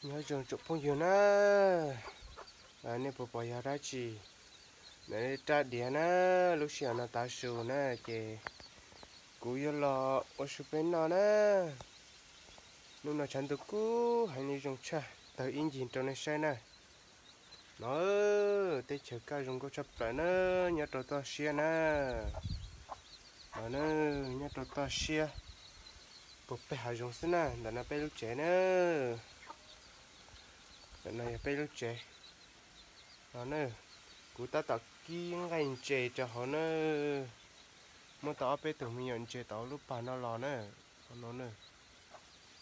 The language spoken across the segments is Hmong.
Nyob zoo tsoom phooj ywg na, nej puas pom yog dab tsi? Ntawm rab diav na, lub sij hawm no tav su na ces kuv yuav los ua su peb noj na. Hnub no tshav ntuj kub heev li zoo tshaj, tawg ib ncig rau nej saib na. No, teb chaws kaj zoo nkauj tshaj plaws na, nyob rau toj siab na. No na, nyob rau toj siab puag pem hav zoov xwb na, ntawm no peb lub tsev na. Ntawm no yog peb lub tsev. No na, kuv tab tom kib nqaij ntses rau hauv na. Muab tau ob peb tug me nyuam ntses tau lub pag no los na. Hauv no na,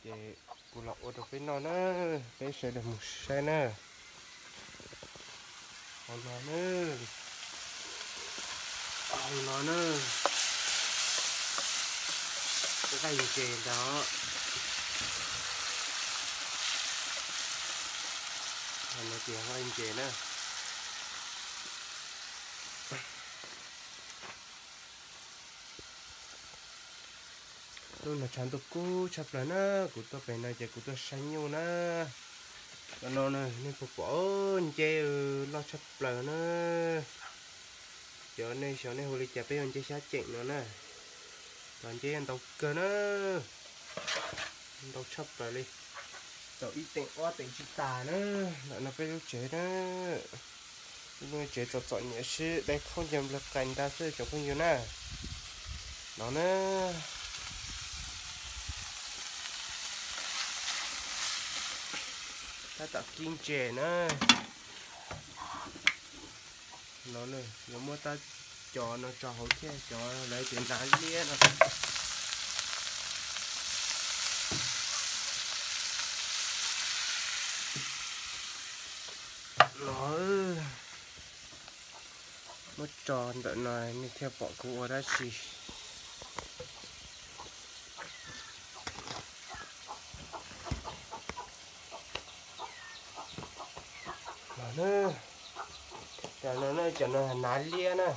ces kuv los ua rau peb noj na, peb sawv daws mus saib na. Hauv no na, hauv no na, nqaij ntses ntawd. Hauv no ces nqaij ntses na. Hnub no tshav ntuj kub tshaj plaws na, kuv tuaj pem no ces kuv tuaj saib nyuj na. Tam no na nej puas pom nceb loj tshaj plaws na. Cov nej xyov nej hu li cas, peb hu nceb xyab ceem no na. Cov nceb ntau kawg na, ntau tshaj plaws li, tau ib teem ob teem tsis tas na. Ntawm no peb lub tsev na, lub tsev txom txom nyem sib dai khaub ncaws nplawg qais ntag xwb tsoom phooj ywg na. No na, tab tom kib ntses na. No na, yuav muab tab cov no tso hauv thiab, cov lawv tias hnav liab no. No, muab tso ntawm no nej thiaj pom kuv ua dab tsi. Cov no, cov no hnav liab na.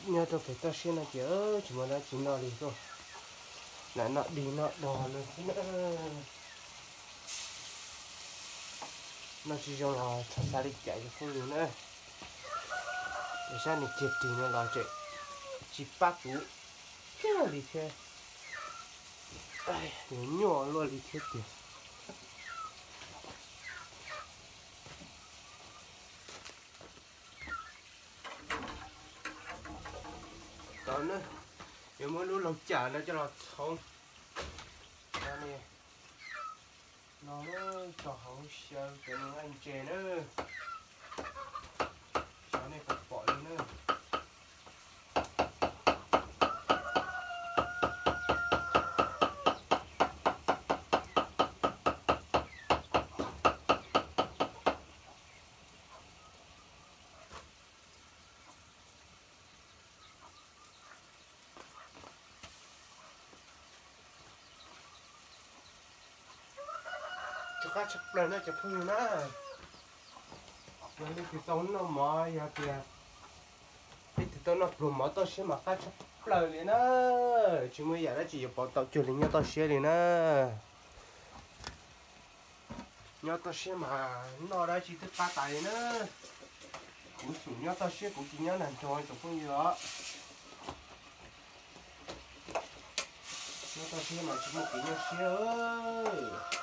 Nyob rau pem toj siab no ces tsis muaj dab tsi noj li, lam noj dig noj dog no xwb na. Noj tsis zoo los txhob xav li cas cov phooj ywg na. Sab nws kiag ris no los tseem tsis pab kuv kiag li thiab. Nyuaj luaj li thiab tiag. Tau na, yuav muab lub laug cam no coj los txhoov. No tso hauv xyaw cov nqaij ntses na. Xyov nej puas pom li na. Tsis qab tshaj plaws na cov phooj ywg na. Yog leej twg tau noj mov, yog tias leej twg tau noj pluas mov toj siab mas qab tshaj plaws li na. Tsis muaj yam dab tsi yuav pov tau cuag li nyob toj siab li na. Nyob toj siab mas noj dab tsi twb qab tas li na. Kuv xum nyob toj siab kuv tsis nyob nag nrog tsoom phooj ywg os. Nyob toj siab mas tsis muaj kev nyuaj siab.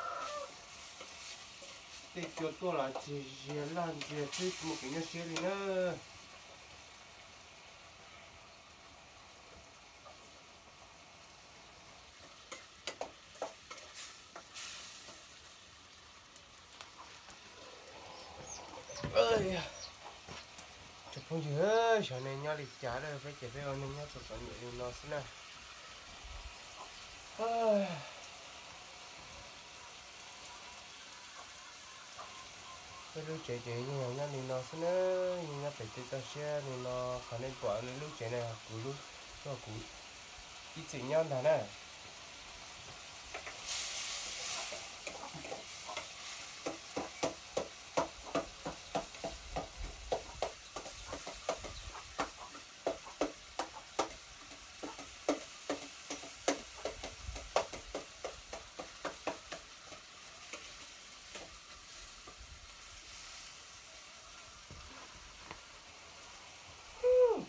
Tej cua tuaj los txias zias laj ntxiag xwb tsis muaj kev nyuaj siab li na. Tsoom phooj ywg, xyov nej nyob li cas lawm, peb ces peb ua neej nyob txom txom nyem li no xwb na. Peb lub tsev ces yeej yog nyob li no xwb na, yeej nyob pem tej toj siab li no. Qhov nej pom lub tsev no yog kuv lub, yog kuv ib txwm nyob ntag na.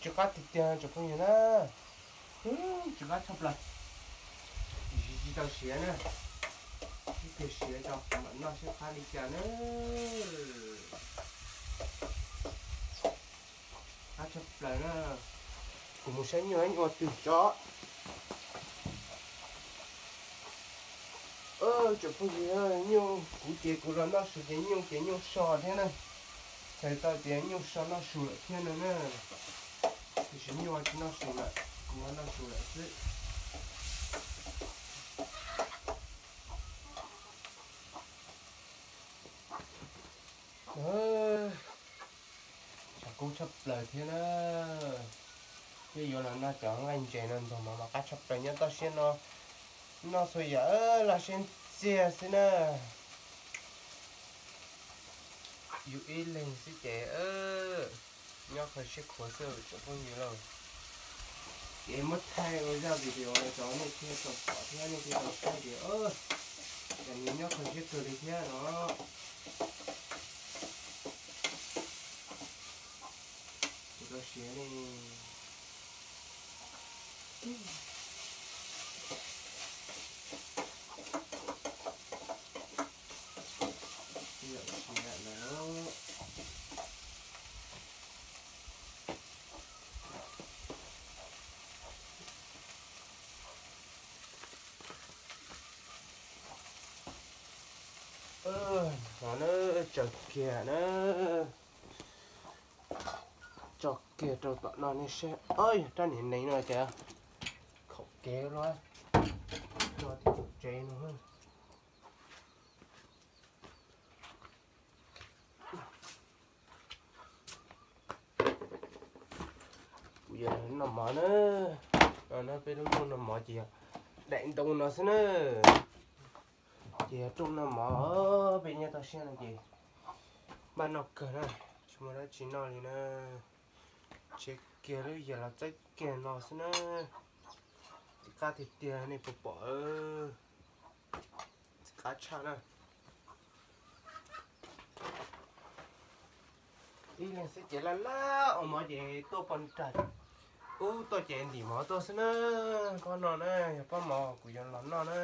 Tsw qab tiag tiag tsoom phooj ywg na. Tsw qab tshaj plaws. Tsis tau siav na, ib pliag siav tso mam noj seb qab li cas na. Qab tshaj plaws na. Kuv mus saib nyuj ib ua twg tso. Tsoom phooj ywg, nyuj kuv ces kuv los noj su ces nyuj ces nyuj so thiab na. Txhais tau tias nyuj so noj su lawm thiab no na. Tiam sis nyuj tsis noj su lawm, kuv ho noj su lawm xwb. Tshav kub tshaj plaws thiab na. Peb yuav los noj cov nqaij ntses no ntag mas mas qab tshaj plaws nyob toj siab no. Noj txhua yam laj siab ntxiag xwb na. Yus ib leeg xwb ces nyob kho siab khuav xwb tsoom phooj ywg lauj. Ces muab thaij ua zaj video no rau nej thiaj tau pom thiab nej thiaj tau saib tias, ces nws nyob kho siab kawg li thiab no. Kuv rau siav li. Siav lawm. No na, tsaws kiag na. Tso kiag rau tom no nej saib. Yog rab niag neeg no ces khaum kev los tso tim tus tsev no. Kuv yuav noj mov na. No na, peb lub rooj noj mov ces yog daim ntoo no xwb na. Ces yog rooj noj mov, peb nyob toj siab no ces npaj noj kawg na, tsis muaj dab tsi noj li na. Tshiav kiag lub yam los txawb kiag no xwb na. Txiv qab tiag tiag nej puas pom. Txiv qab tshaj na. Ib leeg xwb ces laj laj ua mov ces tuaj poj nrag ub tuaj ces ntim mov tuaj xwb na. Pob no na yog pob mov kuv yuav los noj na.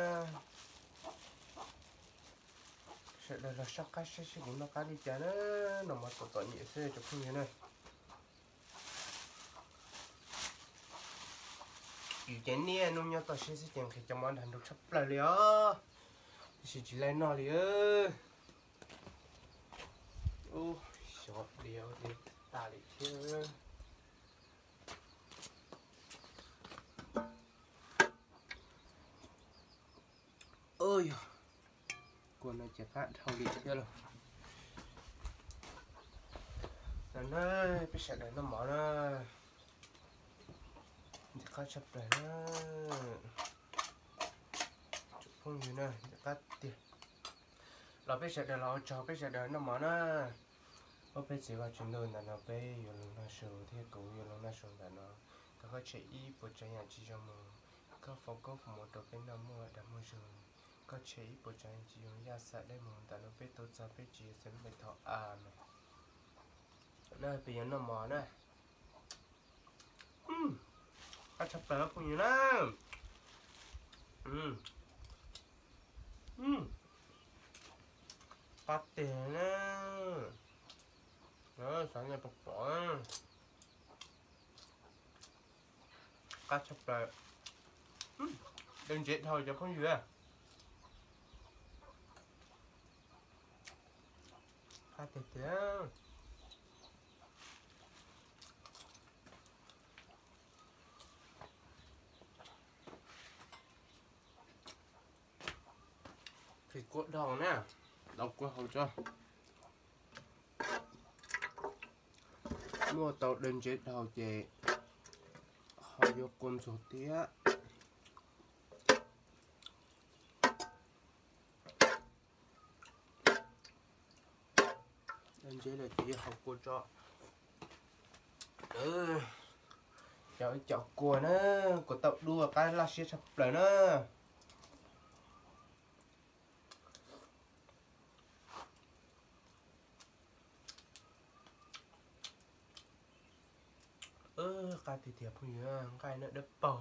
Sawv daws los soj qab saib seb kuv noj qab li cas na. Noj mov txom txom nyem xwb tsoom phooj ywg na. Yus ces niaj hnub nyob toj siab xwb ces nqhis cov mov nrag nrug tshaj plaws li os. Tab sis tsis laij noj li. Ub, xyov diav ua li tas li thiab. Ub yog, kua no ces qab dhau li thiab lauj. Tam no peb sawv daws noj mov na, ntxim qab tshaj plaws na. Tsoom phooj ywg na, ntxim qab tiag. Los peb sawv daws los ua tsaug peb sawv daws noj mov na. Ua peb txiv Vaj Tswv ntuj ntawm no peb yuav los noj su thiab kuv yuav los noj su ntawm no. Thov koj tshem ib puas tsav yam tsis zoo mus, koj foom koob foom hmoov rau peb noj muaj dag muaj zog. Koj tshem ib puas tsav yam tsis zoo yaj xam dej mus ntawm no peb tuav txog peb tsis xeeb peb thov Amees. No peb yuav noj mov na. Qab tshaj plaws phooj ywg na. Qab tiag na. Xav nej puas pom. Qab tshaj plaws. Daws ntsev dhau cov phooj ywg. Qab tiag tiag. Qhis kua dhau na, tau kua hau tso. Muaj tau daws ntsev dhau ces ho yuav kua ntxuag thiab. Daws ntsev lawm ces yuav hau kua tso. Cov, cov kua na, kua tauj dub qab laj siab tshaj plaws na. Nqaij tiag tiag phooj ywg, nqaij no dawb paug,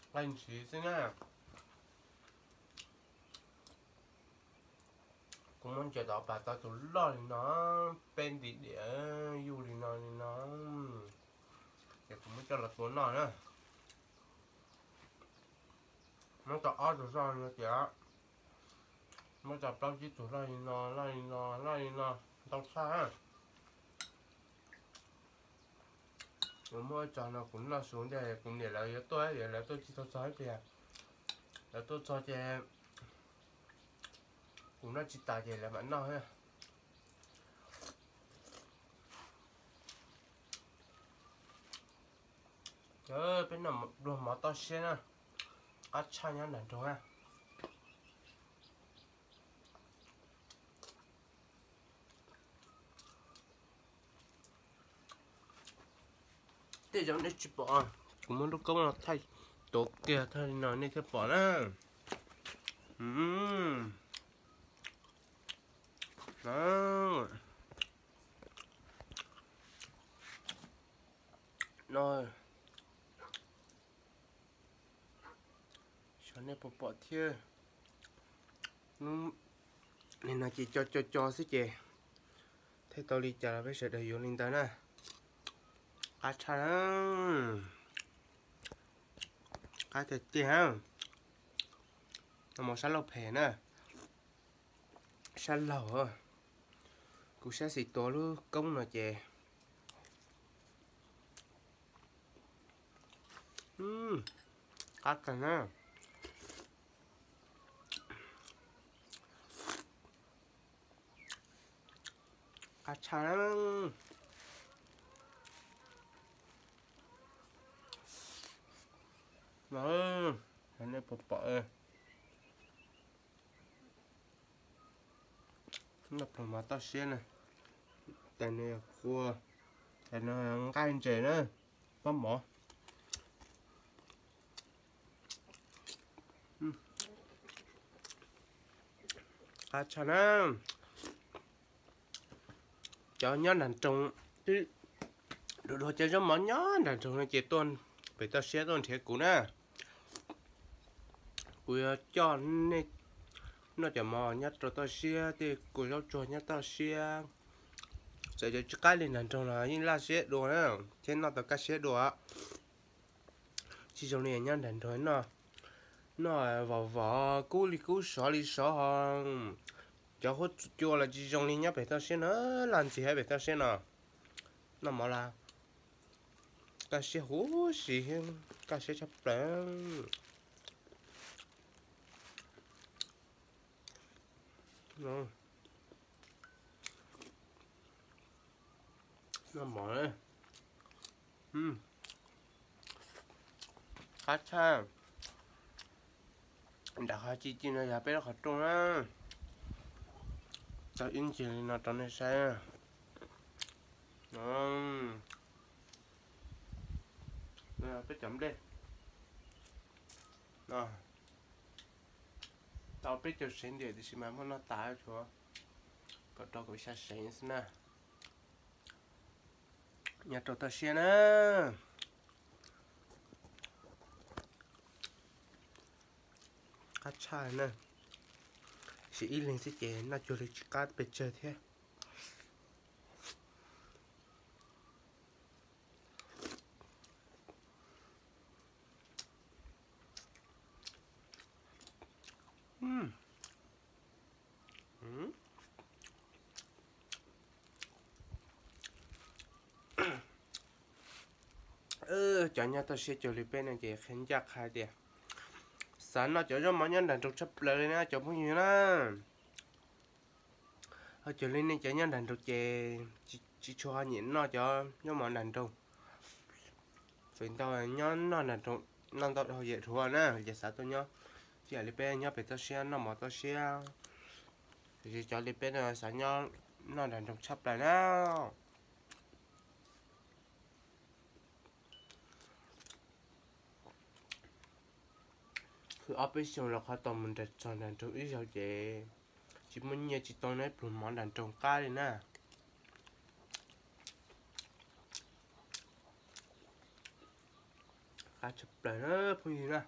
nqaij ntshiv xwb na. Kuv muab ntsia tau pas tau tus loj li no, peb nti diam yuj li no li no, ces kuv muab coj los tua noj na. Muab tau ob tug zog no ces muab tau plaub tsib tug loj li no, loj li no, loj li no, ntau tshaj. Kuv muab tso no kuv noj su ntej kuv niam lawv yuav tuaj, lawv tuaj tsis tau txog ib pliag, lawv tuaj txog ces kuv noj tsis tas ces lawv mam noj. Peb noj pluag mov toj siab na, qab tshaj nyob nram nroog na. Tej zaum nej tsis pom, kuv muab lub koob no thaij tuav kiag thaij li no nej thiaj pom na. No, xyov nej puas pom thiab. Nim no ces co co co xwb ces thiaj tau li cas los peb sawv daws yuav li ntawd na. Qab tshaj na, qab tiag tiag. Noj mov sab laug phem na, sab laug. Kuv saib xis tuav lub koob no ces qab kawg na. Qab tshaj na. Nej puas pom, noj pluag mov toj siab na. Tes no yog kua, tes no nqaij ntses na, pob mov. Qab tshaj na. Cov nyob nram nroog, dua dua cov zaub mov nyob nram nroog no ces tuaj pem toj siab tuaj nrhiav kuv na. Kuv yuav coj nej noj cov mov nyob rau toj siab, tej kua zaub tsuag nyob toj siab. Txawm cov tsis qab li nram nroog los yeej laj siab dua na, thiab noj tau kaj siab dua. Tsis zoo li nyob nram nroog no, noj vov vov kub li kub sov li sov ho. Cov huab cua los tsis zoo li nyob pem toj siab no, laj ntxim hab pem toj siab no. Noj mov los kaj siab huv si, kaj siab tshaj plaws. Noj mov, qab tshaj. Nram qhov ci ci no yog peb lub qhov rooj na. Tau ib ncig li no rau nej saib. Peb cov nplej no tau peb caug sev ntiam tiam sis mas muaj noj tas, tshuav kom rau kaum xya sev xwb na. Nyob rau toj siab na. Qab tshaj na. Sim ib leeg xwb ces noj cuag li tsis qab pes tsawg thiab. Cov nyob toj siab cuag li peb no ces qhia ncaj qha tias xav noj cov zaub mov nyob nram nroog tshaj plaws li na cov phooj ywg na. Ho cuag li nej cov nyob nram nroog ces tsis tshua ho nyiam noj cov zaub mov nram nroog. Feem ntau nyob noj nram nroog noj ntau dhau yam dhuav na, ces xav tuaj nyob ib yam li peb nyob pem toj siab noj mov toj siab. Tiam sis cov li peb no xav nyob noj nram nroog tshaj plaws na. Kwv ob peb xyoos los qhov tau mus nram txog nram nroog ib zaug ces tsis muaj nyiaj tsis tau noj pluag mov nram nroog qab li na. Qab tshaj plaws na phooj ywg na.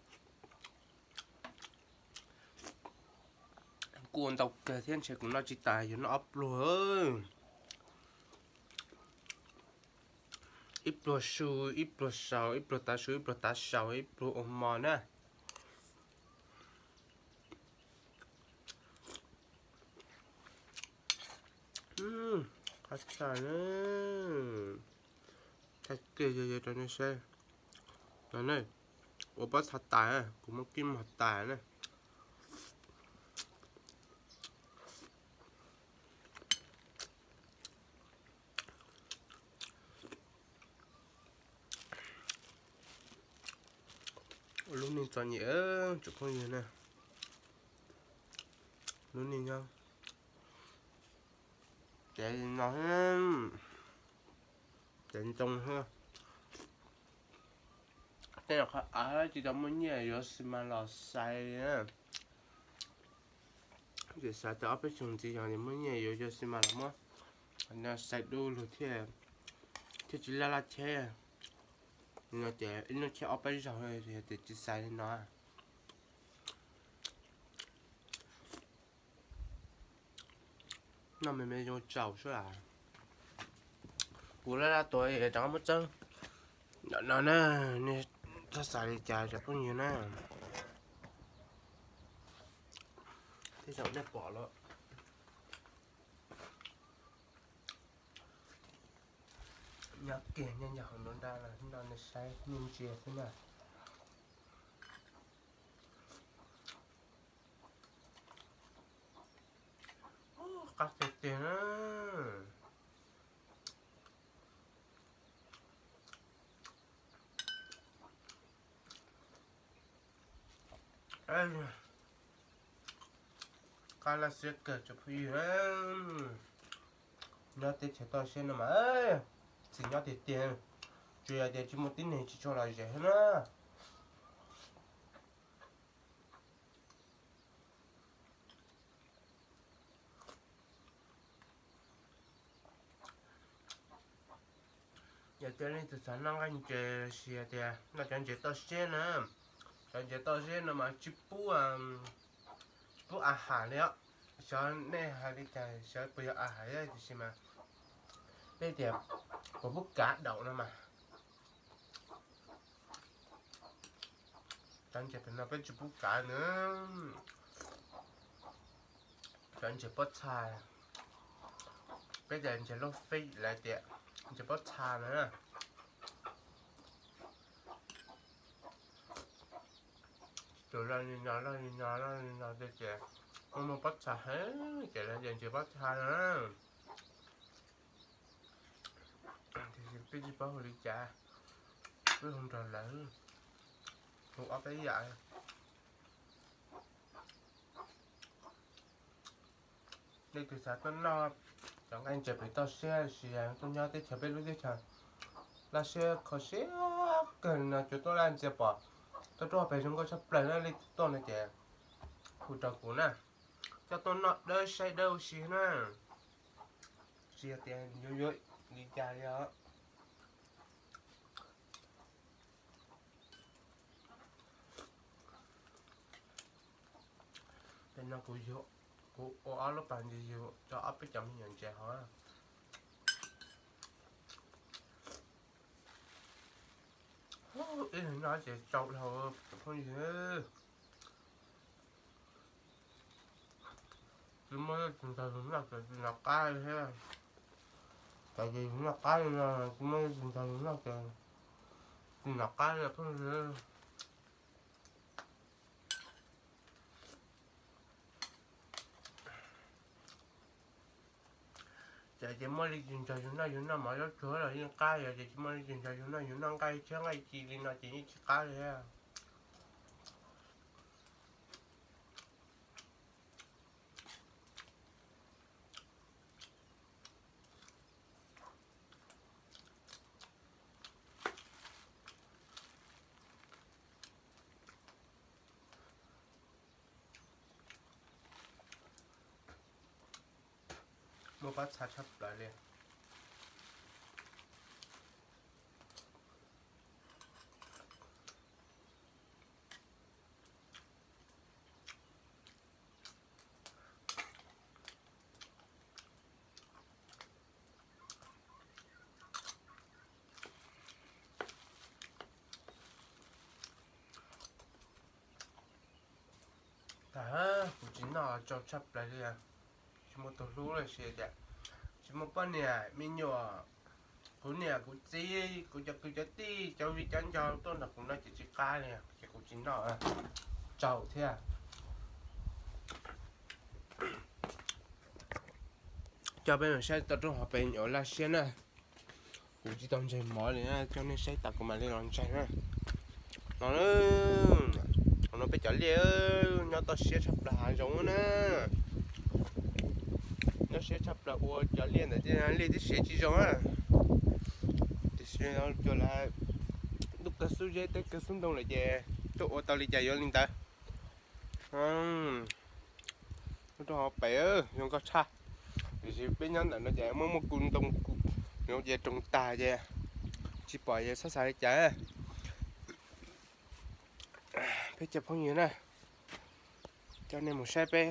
Kuj ua ntau kawg thiab ntshe kuv noj tsis tas, yuav noj ob pluag. Ib pluag su, ib pluag saus, ib pluag tav su, ib pluag tav saus, ib pluag ua hmo na. Qab tshaj na. Tag kis yog yog rau nej saib no ne, ua pob txha tas, kuv muab kib mog tas na. Ua lub neej txom nyem tsoom phooj ywg na. Lub neej nyob ces no, ces ntoo, tej zaum qhov av tsis tau muaj nyiaj yuav xi mas los xais. Ces xav tias ob peb xyoos ntxiv yog muaj nyiaj yuav yuav xi mas los muab no xais du lug thiaj, thiaj tsis laj laj cheb. No ces ib hnub cheb ob peb zaug, yog tias tsis xais li no. Noj me me zoo tsaus xwb as. Kuv laj laj tuav rov qab muab txawb no na, nej txhob xav li cas cov phooj ywg na. Tej zaum nej pom lawm. Nyob kiag nyob nyob hauv nruab nrab no nej saib nej ntsia xwb na. Qab tiag tiag na. Qab laj siab kawg tsoom phooj ywg. Nyob teb chaws toj siab no mas txim nyob tiag tiag, tsuas yog tias tsis muaj tib neeg tsis tshua lom zem thiab na. Yog tias leej twg xav noj nqaij ntses los sis tias noj cov ntses toj siab na, cov ntses toj siab no mas tsis pub, tsis pub a has li os. Xyov nej hais li cas, xyov puas yog a has tiam sis mas peb tias puas pub kav daum no mas. Cov ntses pem no peb tsis pub kav na. Cov ntses pob txha, peb tias ntses lub fej lawv tias ntses pob txha na. Tus loj li no loj li no loj li no tiag ces muaj muaj pob txha heev ces lawv tias ntses pob txha na. Tiam sis peb tsis paub hu li cas, peb hu nrog lawv hu ob peb yam. Leej twg xav tuaj noj cov nqaij ntses pem toj siab los sis tuaj nyob teb chaws peb lub teb chaws laj siab kho siab kawg no, tsuas tuaj laj ntxias pom toj roob pem zoo nkauj tshaj plaws na, leej twg tuaj no ces hu rau kuv na, coj tuaj noj dawb saib dawb ua si na. Tsis yog tias yuav yuav li cas li os. Pem no kuv, kuv ua ob lub pas ntses yug rau ob peb cov me nyuam ntses hov. Ib leeg noj ces tsau dhau cov phooj ywg. Tsis muaj leej twg nrog yus noj ces tsis nco qab li thiab. Ces yus noj qab li no, tsis muaj leej twg nrog yus noj ces tsis nco qab li phooj ywg. Ces, ces muaj leej twg nrog yus noj, yus noj mov zaub tsuag los yeej qab, yog ces tsis muaj leej twg nrog yus noj, yus noj nqaij tshiab nqaij ci li no ces yeej tsis qab li thiab. Muaj pob txha tshaj plaws li. Los tsaug tshaj plaws li, tsis muaj tus hlub los sis tias tsis muaj poj niam me nyuam, kuv niam kuv txiv, kuv cov kwv cov tij, cov viv cov ncaus tuaj nrog kuv noj ces tsis qab li, ces kuv tsis noj, tsaug thiab. Coj peb mus saib tau rooj hauv pes nyuam laj siab na. Kuv tsis tau ntseg mov li na, coj nej saib tas kuv mam li los ntseg na. No, no peb cov liaj nyob toj siab tshaj plaws hav zoov na. Nyob siab tshaj plaws ua cov liaj ntawd liaj tib si tsis zoo na. Tiam sis cua lawv ntuj kawg xub zeb teb kawg xub ntoo lawm ces tuaj ua tau li cas yuav li ntawd. Rau pem zoo nkauj tshaj. Tiam sis peb nyob ntawm no ces muaj muaj ku ntoo, ces roos tag ces tsis pom ces txhob xav li cas. Peb cov phooj ywg na, coj nej mus saib peb,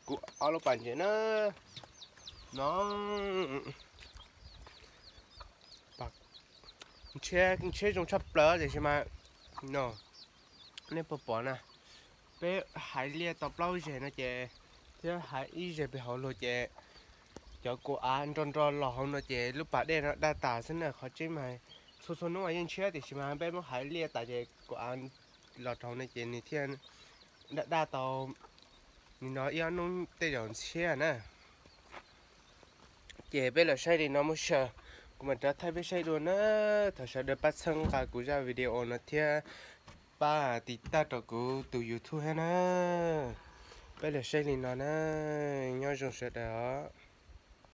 kuv ob lub pas ntses na. No, ntshiab zoo tshaj plaws tiam sis mas no, nej puas pom na, peb haiv liaj tau plaub zeg no ces thiab haiv ib zeg pem hauv luag ces cov kua av nro nro los hauv no ces lub pas dej no daj tas xwb na. Qhov tseeb mas txhua txhua hnub mas yeej ntshiab tiam sis mas peb muab haiv liaj tas ces kua av los rau hauv no ces nws thiaj daj daj tau li no ib ob hnub tej zaum ntshiab na. Ces peb los saib li no muab saw, kuv mam rov thaij peb saib dua na. Thov sawv daws pab txhawb nqa kuv zaj video no thiab pab tiv tauj rau kuv tus YouTube thiab na. Peb los saib li no na, nyob zoo sawv daws os.